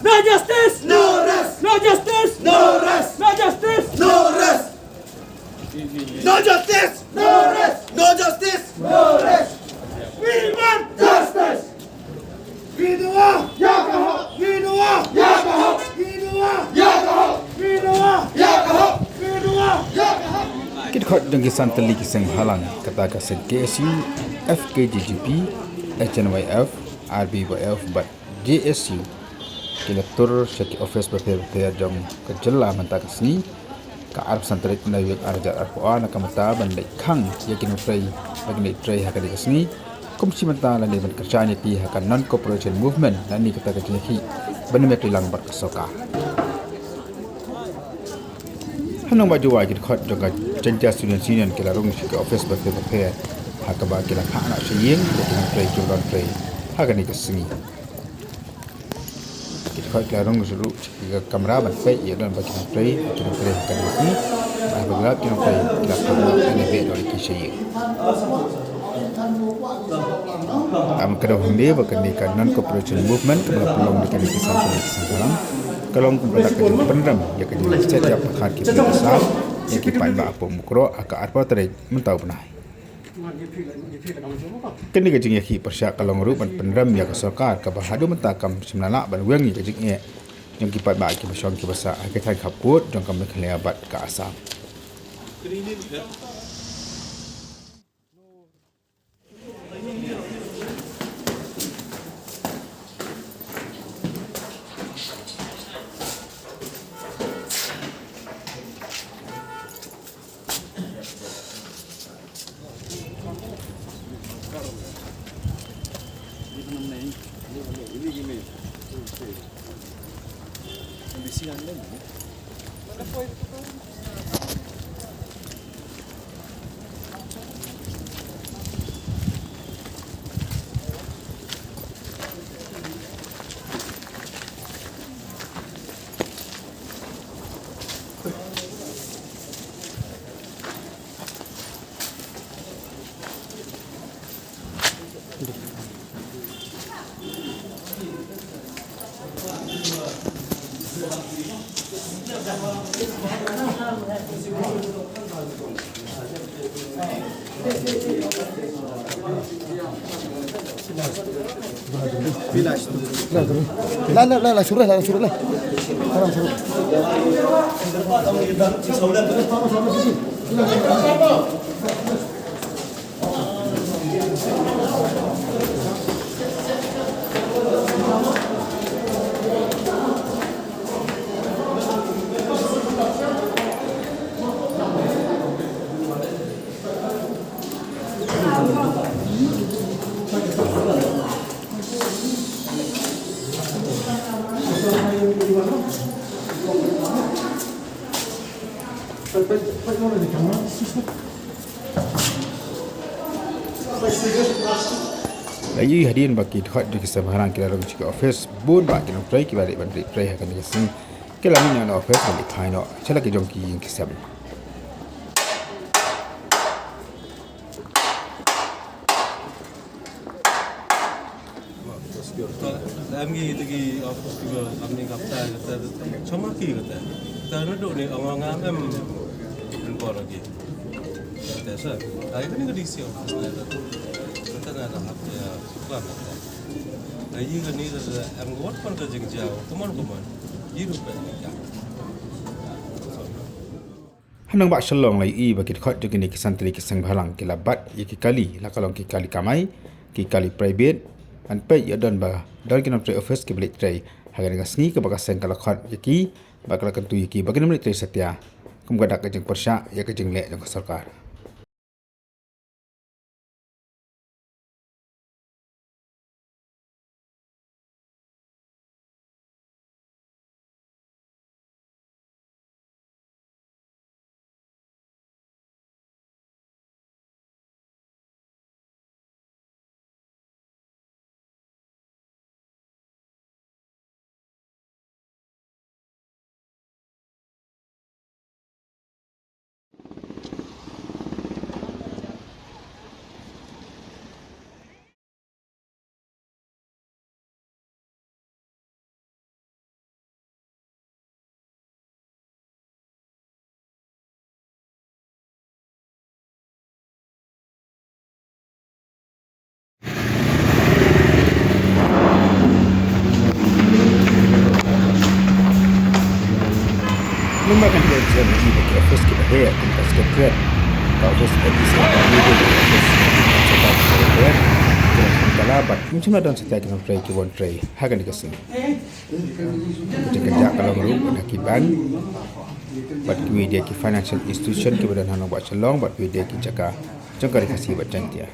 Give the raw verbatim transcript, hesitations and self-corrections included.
No justice! No rest! No justice! No rest! No justice! No rest! No justice! No rest! No justice! No rest! We want justice! We don't want ya ka hok! We don't want ya ka hok! We don't want ya ka hok! We don't want ya ka hok! We don't want ya ka hok! Ki dkhot jong ki san tylli ki seng bhalang, kata ka seng K S U, F K J G P, H N Y F, R B Y F bad J S U, ki la tur sha ki office bapher bapher jong ka jylla mynta ka sngi, ka arphew san tarik Naiwieng arhajar arphew ar, na ka bynta ban leit khang ïa ki nongtrei ba kin leit trei ha kane ka sngi, kum shi bynta lane ban kyrshan ïa ki ha ka non cooperation movement, lane kata ka jingïakhih ban ym ïatrei lang bad ka sorkar. Hynrei ba ju wai, ki dkhot jong ka Jaintia Students' Union ki la rung sha ki office bapher bapher, ha kaba ki la phah noh sha ïing ïa ki nongtrei kiba don trei ha kane ka sngi. Ki dkhot ki la rung sha ruh sha ki kamra ban peit ïa don ba ki nongtrei, ki nongtrei ha kane ka sngi. Haba ki la lap ki nongtrei, ki la phah noh lane beh noh ïa ki sha ïing. Am, ka dei hangne ba kane ka non cooperation movement kaba la pynlong da kine ki san tylli ki seng bhalang ka long kumba ka dei ka jingpynrem ïa ka jingsiat ïa pyrkhat ki briew Assam ïa ki paidbah hapoh Mukroh ha ka arphew tarik mynta u bnai. Kane ka jingïakhih pyrshah ka long ruh ban pynrem ïa ka sorkar kaba haduh mynta kam shym la lah ban weng ïa ka jingeh jong ki paidbah kiba shong kiba sah ha ki thaiñ khapkut jong ka Meghalaya bad ka Assam. لا، لا، لا، لا، شو له، لا، شو له. La ïohi hadien ba ki dkhot jong ki seng bhalang ki la rung sha ki office, bun bah ki nongtrei kiba dei ban leit trei ha kane ka sngi ki la mih noh na office ban leit phai noh sha la ki jong ki ïing ki sem. Em ngi te ki office ki ba am ni kap ta kata choma ki kata. Ta na do ni ong ong am em in por ki. Kata sa. Ai ka ni ka D C office na ta. Kata na na hap ya klam kata. Ai ka ni ka em ngi wat pon ka jingjaw. Come on, come on. Yi rupa ni ka. Hangne ba Shillong la ïohi ba ki dkhot jong kine ki san tylli ki seng bhalang ki la bat ïa ki kali, la ka long ki kali kamai, ki kali private, ban peit ïa don ba don ki nongtrei office kiba leit trei ha kane ka sngi, kaba ka seng ka la khot ïa ki bad ka la kyntu ïa ki ba kin ym leit trei satia, kum ka dak ka jingpyrshah ïa ka jingleh jong ka sorkar. Ba kan dei jam ïa ki office kiba heh, kum ka Secretariat, ka office A D C, ka office Secretariat, ka office Tala, bad ym shym la don satia ki nongtrei kiba wan trei ha kane ka sngi. Ka jingkynjah ka long ruh na ki bank bad kiwei de ki financial institution kiba don ha Nongbah Shillong bad kiwei de ki jaka jong ka Ri Khasi bad Jaiñtia.